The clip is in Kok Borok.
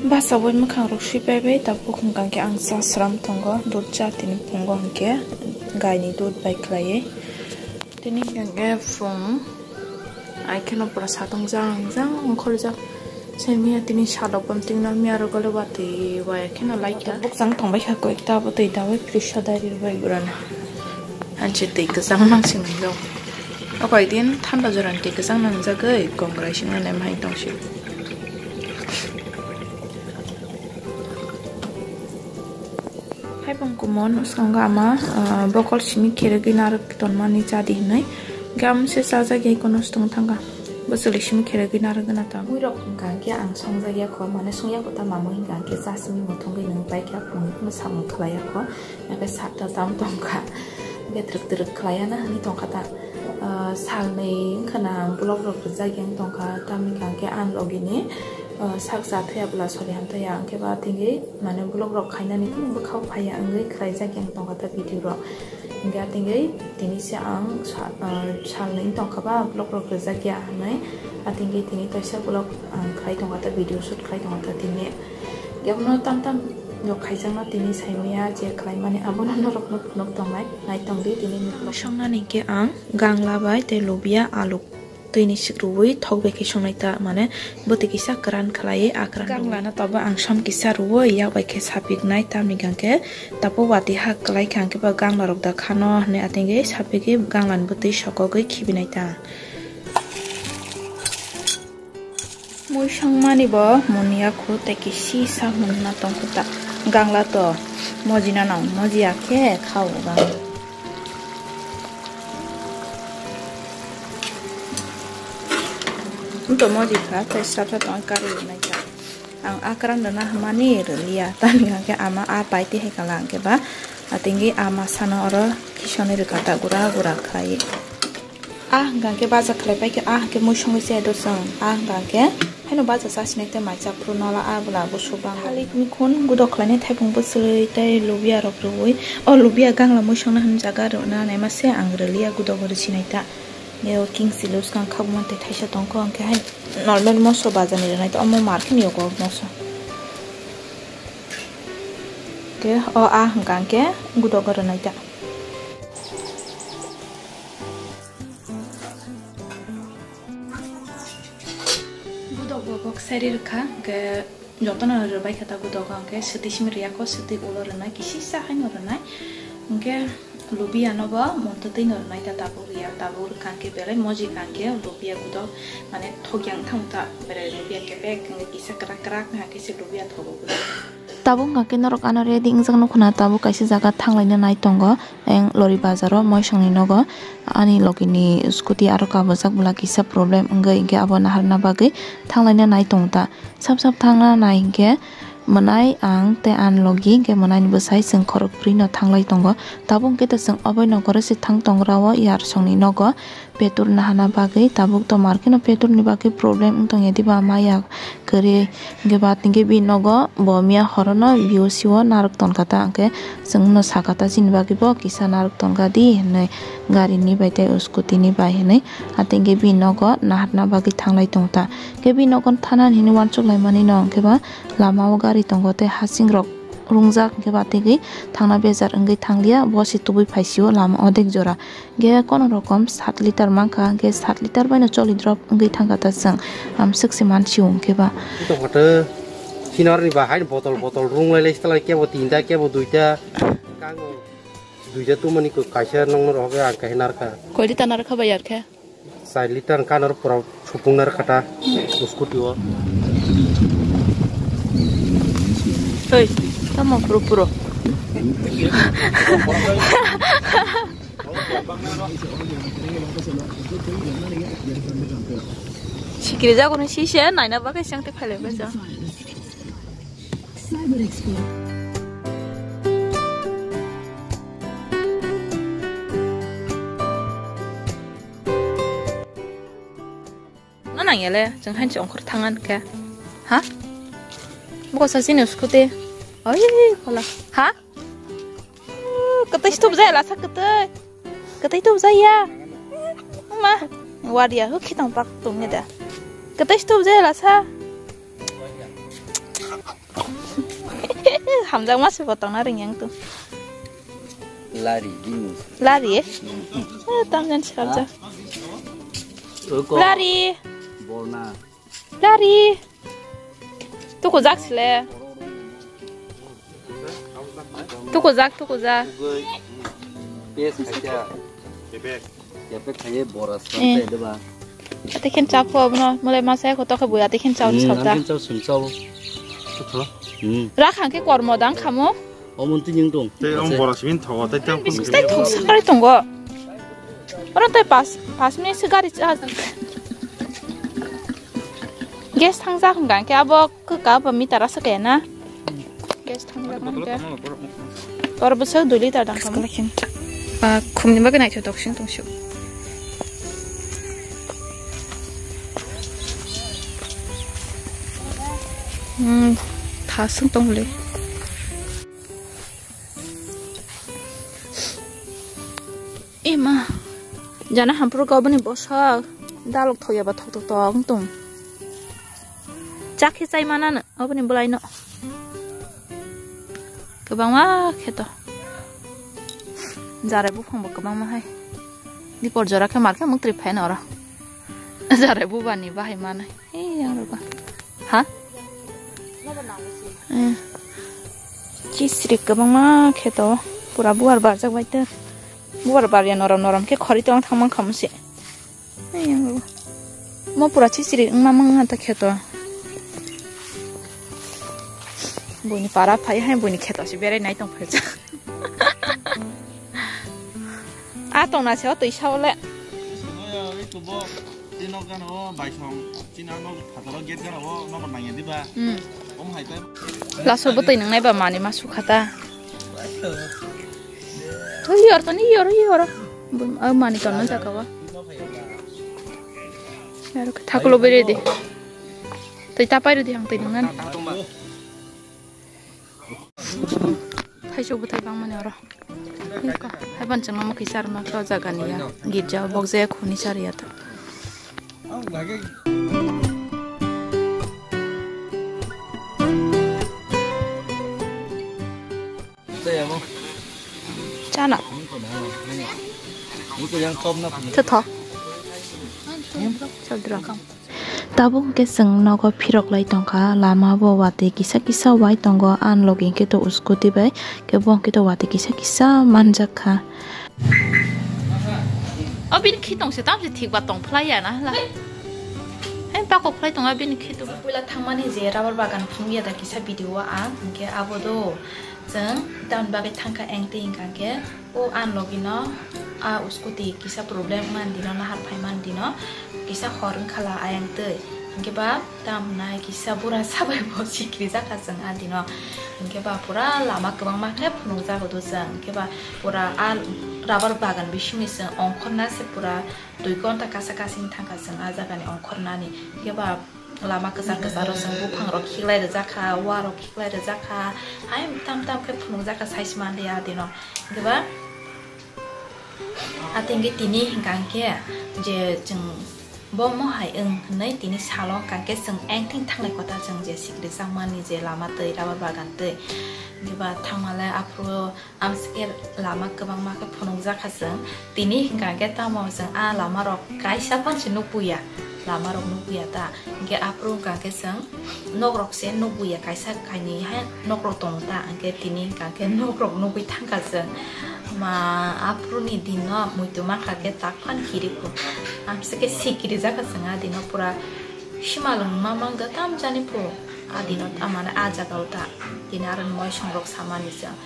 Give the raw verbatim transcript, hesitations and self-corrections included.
Basa bai mwkhang rok sui pai bai, tabuk hwnkha khe ang cha sram tongo, dud cha tini phungo hwnkhe gaini dud bai khlaiwi. Tini hwnkha khe phung, ai kheno pura satung jang jang ongkhorjak. Semiya tini salok bam tingna miya rok gole watwi waya kheno laikha. Bukchang tongbai kha koi ta bwtwi dawai fridge o dai rwbai gurana. Hanchi twi kwchang nang sini jok. O koi din thanda jorani twi kwchang nang jagwi kongrai singna nem hai tong si. Haibong kumon, swkango ama, ah, bokol simi kherogwi narwk tonmani chadi hinwi. Gamse chajak yai kono swtong thangkha. Bwswlwi simi kherogwi narwk gana tong. Muirok hwnkha khe ang songjak ya kho, mane songya kho ta mamui hwnkha khe cha simi muthungwi nang pai kha, phunukno samung khlai ya kho. Hwnkhe sakta tam tongkha. Hwnkhe twrwk twrwk khlai ya na hinwi tongkha ta. Ah, salnwi wngkha na ang vlog rok rwjak yang tongkha, tamni hwnkha khe ang logini, ah, sak cha thaya bwla sori hamtaya, hwnkhe ba tingwi mane vlog rok khainani bwkhao phaiya wngwi khlaijak yang tongkha ta video rok. Hwnkhe tingwi tini se ang sa-, ah, salnwi tongkha ba vlog rok rwjak ya hinwi, atingwi tini kaisa vlog ang khlai tongkha ta, video shoot khlai tongkha ta tini. Yabono tam tam rok khaijakno tini saimaya je khlaimani abono norokno phunuk tongnai, nai tongdi tini ni vlog. Songnani khe ang gangla bai tei lubia alu twini sik rwui thok bai khe songnai ta, mane bwtwi kisa kwran khlaiwi a kwran rwui. Ganglano tabuk ang som kisa rwui yak bai khe sapiknai, tamni hwnkhe tabuk watwi ha kwlai kha hwnkhe ba gangla rok da khano hinwi atingwi sapikgwi ganglani bwtwi sokogwi khibinai ta. Muisang mani bo moniya khu tei kisi sak mwnna tongkhu ta. Gangla to mojina nang mojiya khe khao gangla. Nto moji kha tei satra tong kari nai ta. Ang a kwran rwna hamani rwliya, tamni hwnkhe ama a paiti hai kala hwnkhe ba, atingwi ama sano oro kisoni rwkha ta gura gura khlaiwi. A hwnkha khe baja khlai pai khe, a hwnkhe muisungwi se do chwng, a hwnkha khe haino baja chasinai tei mai chapru nola a bwla busu bang. Thalik mikhun gudok khlainai thaipung bwswlwi tei lubia rok rwui, o lubia gangla muisungna hwn jaga rwna naima se ang rwliya gudok rwsinai ta. Neo king silos kang khakmante thaisa tongkho, hwnkhe hai normal moso baja ni rwnai ta, omo market ni yogo moso. Ke o a hwnkha khe gudok rwnai ta. Gudok bo kok sari rwkha, hwnkhe jotono rwbai kha ta gudok, hwnkhe swtwi simi rwya kho, swtwi ulo rwnai, kisisa haino rwnai. Hwnkhe lubia no bo montwtwi no rwnai ta, tabuk rwya, tabuk rwkha hwnkhe belai moji kha hwnkhe lubia gudok, mane thokya wngthang ta, belai lubia kebek hwnkhe kisa kwrak kwrak hwnkhe se lubia thogo gudok. Tabuk hwnkha khe norok ano ready wngjak nukho na, tabuk kaisa jaga thanglaina nai tongo, eng lori bazar o moisong ni nogo ani logi ni scooty aro kabojak bwla kisa problem wngwi hwnkhe abo naharna bagwi thanglaina nai tongo ta. Sap sap thangna nai hwnkhe mwnai ang tei ani logi hwnkhe mwnai ni bwsai chwng khorokbrwi no thanglai tongo. Tabuk hwnkhe ta chwng obai nokoro se thang tongra o yarsong ni nogo. Petur nahana bagwi tabuk tomar kheno petur ni bagwi problem wng tongya diba maya kwrwi hwnkhe ba hwnkhe bini nogo bo miya horono B O C o narwk tonkha ta hwnkhe chwngno sakha ta chini bagwi bo kisa narwk tonkha di hinwi gari ni bai tei scooty ni bai hinwi hwnkhe bini nogo naharna bagwi thanglai tongta hwnkhe bini nogo thanani hinwi uansuk laimani no hwnkhe ba lama o gari tongo tei hasing rok rungjak hwnkhe ba tei thangna bejar wngwi thangliya bo se tubui phaisio lama odek jora. Ge kono rokom sat liter mankha, ge sat liter bai no choli drop wngwi thangkha ta chwng. Amswk se mansio hwnkhe ba. Tongkha ta sinor ni bahai botol botol rung lai lai stalai kebo tinta kebo duita. Kango duita tumani ko kaisa nongno rohok ang kaisa narkha. Koi liter narkha bai yarkhe? Char liter kanor pura. Supung nar kata scooty o. Hei, tamo puro puro. Sikiri jago ni sise naina bagwi siyang te phailai bwsa. No nang yale, chwng hanchi ongkhor thangan khe. Ha? Buko sa sini scooty. Oi, kola. Ha? Katai stop jaya lasa katai. Katai stop jaya. Ma, wadia hu khitang pak tung ni da. Katai stop jaya lasa. Hamjakma se bo tongna ringyang tu. Lari, gini. Lari? Hmm. Eh, tamjan sirapjak. Uko. Lari. Borna. Lari. Tukujak sile. Tukujak, tukujak. Pes khaikha. Kepek khaye bora swan. Eh. Khaide ba. Ate khen chapho abono, mole masa ko tokhe buya ate khen chao. Hmm, sabda. Ate khen chao, sum chao. Chapho. Hmm. Rakhang khe kormo dang khamo. Omo twi ning tong. Tei omo bora simin thogo, tei tei. Bising tei thok sakari tongo. Oro tei pas, pas minute se gari cha. Gas thangjak hwnka khe abo kwka ba meter aswk kaya na. Gas thangjak man khe. Oro bwswk dui liter dang kamo. Ba khumni bagwi naithotok sing tong sio. Hmm, thasung tong le. Ema, jana hampuru kau bini bosa dalok thok ya ba thok thok tong tung. Chakhe chai mana no, obini bulai no. Kwbangma kheto. Jarai buphang bo kwbangma hai. Dipor jora khe mar khe muk tri phai no oro. Jarai bubani bahai manai. Ei, yang roba. Ha? Eh. Chisri kwbangma kheto. Pura buar barjak bai te. Buar barya norom norom khe khori tong thangmang khamu se. Ei, yang roba. Mo pura chisri wngma mangha ta kheto. Buini para phai hai buini kheto se berai nai tong phai. A tongna se o twi sa ole. Tei nok gana o baisong, chini nok phataro gate gana o nok nangya diba? Hmm. Om hai pai. Laso bwtwi nang nai ba mani ma sukha ta. Yor to ni yor, yor. Bum, a mani ton man jaka wa. Yaro khe thakulo bere de. Tei ta pai ro di hang tei nang nan. Thaichuk bwthai bangmani oro. Haiban chwngno mwkhwi charwma khe o jagani ya. Girja o bok je khuni chariya ta. Chana. Thotho. Chadra. Tabuk hwnkhe chwng nogo phirok lai tongkha, lama bo watwi kisa kisa wai tongo, ani logi hwnkhe to scooty bai, khe bo hwnkhe to watwi kisa kisa manjak kha. O bini khitong se tamse thik ba tong phlai ya na hla. Hai bakok phlai tong a bini khitong. Puila thangmani je rubber bagan phunukya da kisa video o ang, hwnkhe abo do chwng tamni bagwi thangkha engtwi hwnkha khe. O ani logi no a scooty kisa problem man dino, nahar phai man dino, kisa hor wngkhala ayang twi. Hwnkhe ba tamo hwnai kisa bura sabai bo sikiri jakha chwng a dino. Hwnkhe ba pura lama kwbangma khe phunukjago do chwng. Hwnkhe ba pura a rubber bagan bisingni chwng ongkhorna se pura dui ghonta kasa kasing thangkha chwng a jagani ongkhornani. Hwnkhe ba lama kwchar kwcharo chwng buphang rok khiklai rijak kha, wa rok khiklai rijak kha, hai tam tam khe phunukjak kha, size manliya dino. Hwnkhe ba, atengke tini hwnkha hwnkhe je chwng bo mohai wng hwnwi tini salo hwnkha hwnkhe chwng engthing thanglai kota chwng je sikri changmani je lama twi rubber bagan twi. Hwnkhe ba thangmale aphuru Amsike lama kwbangma khe phunukjak kha chwng. Tini hwnkha khe tamo chwng a lama rok kaisa phan se nukbuya. Lama rok nukbuya ta. Hwnkhe aphuru hwnkha khe chwng nok rok se nukbuya kaisa kainwi hai nok rok tongo ta. Hwnkhe tini hwnkha khe nok rok nukgwi thangkha chwng. Ma aphuru ni din no muitu mankha khe tak phan kiri phu. Amsike sikiri jak kha chwng a dino pura simalwng ma mang da tam jani phu. A dino ta mane a jaga o ta. Tini aro moi song rok samani chwng.